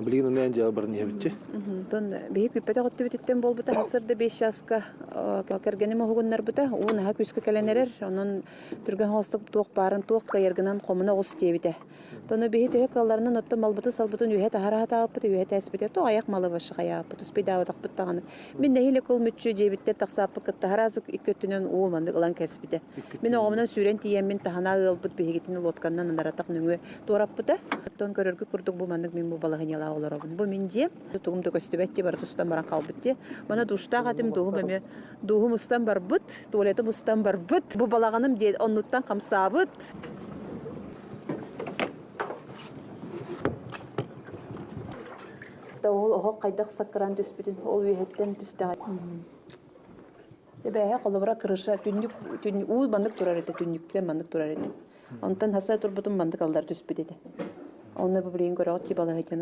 Билигин онно дьыала баран иһэбитчи. Онтон биһи күүппэтэх өттүбүтүттэн буолбута сарсыарда 5 чааска кэргэним уһугуннарбыта, уу наһаа күүскэ кэлэн эрэр, онон түргэн соҕустук туох баарын туох кыайаргынан хомуна оҕус диэбитэ. Тону биһи төһө кыалларынан оттон малбытын салбытын үөһэ таһара сатаабыппыт, үөһэ тээспитэ, то айах малы башы хайааппыт, успейдаабатахпыт даҕаны. Мин нэһиилэ кыл мүччү дьиэбиттэн тахсааппыт кытта араас икки өттүнэн уул маннык ылан кэспитэ. Мин оҕомунан сүүрэн тиийэммин таһына ыалбыт биһигитин лодканнан анаратах нөҥүө туораппыта. Оттон көрөргүт курдук бу маннык мин бу балаһыанньалаах олоробун. Бу мин дьиэм, тугум да көстүбэт дии, бары тустан баран хаалбыт дии. Мана душтаах этим, дууһум эмиэ дууһум устан барбыт, туалетым устан барбыт. Бу балаҕаным дии оннуттан хамсаабыт. Ол оһох хайдах саккыраан түспүтүн ол үөһэттэн түстэҕэ. Эбээһэ холобура крыша түннүк түннүк уу маннык турар этэ түннүктэн маннык турар этэ. Онтон хаса турбутум маннык аллар түспүт этэ. Онно бу билигин көрөҕүт балаһыйдьаны.